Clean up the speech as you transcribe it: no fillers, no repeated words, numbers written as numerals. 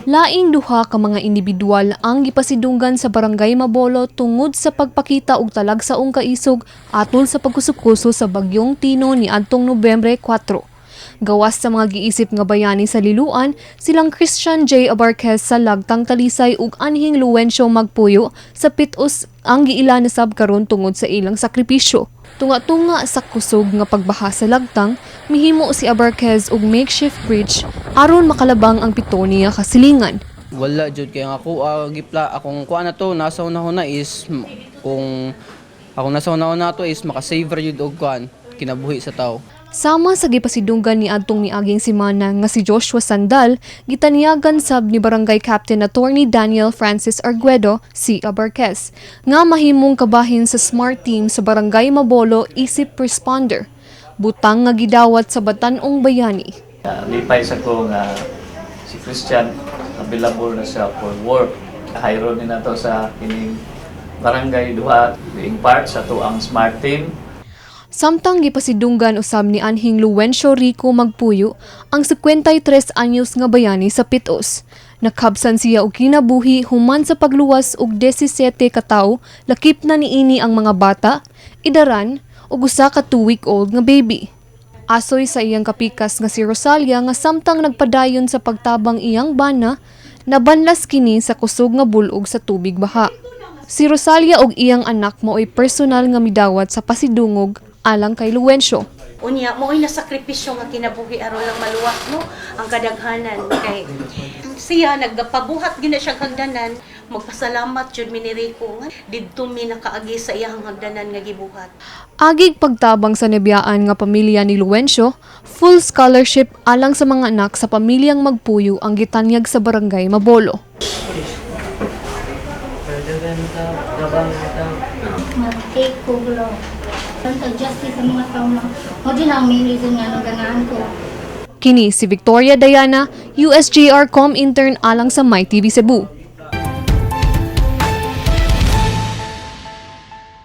Laing duha ka mga individual ang gipasidunggan sa Barangay Mabolo tungod sa pagpakita og talagsaong kaisog atol sa pagkusukuso sa Bagyong Tino niadtong Nobyembre 4. Gawas sa mga giisip nga bayani sa Liloan, silang Christian J. Abarquez sa Lagtang Talisay ug Anhing Luencio Magpuyo sa Pit-os ang giila na sab karon tungod sa ilang sakripisyo. Tunga-tunga sa kusog nga pagbaha sa lagtang, mihimo si Abarquez og makeshift bridge aron makalabang ang pito niya kasilingan. Wala jud kay ang ako gipla akong kuan na to nasa una is kung ako nasa una to is makasave ra jud og kuan kinabuhi sa tao. Sama sa gipasidunggan ni adtong miaging semana nga si Joshua Sandal, gitanyagan sab ni Barangay Captain Attorney Daniel Francis Arguedo si Abarquez nga mahimong kabahin sa SMART team sa Barangay Mabolo isip responder. Butang nga gidawat sa batan-ong bayani. Lipay sa ko nga si Christian available na siya for work. Hire ni nato sa kining barangay duha being part sa atuang SMART team. Samtang gipasidunggan usab ni Anhing Luencio Rico Magpuyo ang 53 anyos nga bayani sa Pit-os. Nakabsan siya og kinabuhi human sa pagluwas og 17 ka tawo, lakip na niini ang mga bata, idaran ug usa ka 2-week-old nga baby. Asoy sa iyang kapikas nga si Rosalia nga samtang nagpadayon sa pagtabang iyang bana, nabanlas kini sa kusog nga bulog sa tubig baha. Si Rosalia og iyang anak mao'y personal nga midawat sa pasidungog alang kay Luencio. Unya, mao'y nasakripisyo nga kinabuhi aron lang maluwas, no, ang kadaghanan kay siya nagpabuhat gina siya hagdanan. Magpasalamat jud mi ni Rico nga didto mi nakaagi sa iyang hagdanan nga gibuhat. Agig pagtabang sa nabiyaan nga pamilya ni Luencio, full scholarship alang sa mga anak sa pamilyang Magpuyo ang gitanyag sa Barangay Mabolo. Mag-take ko law. Ang justice sa mga tao na mao din ang main reason nga nung ganahan ko. Kini si Victoria Diana, USJR Com intern alang sa MyTV Cebu.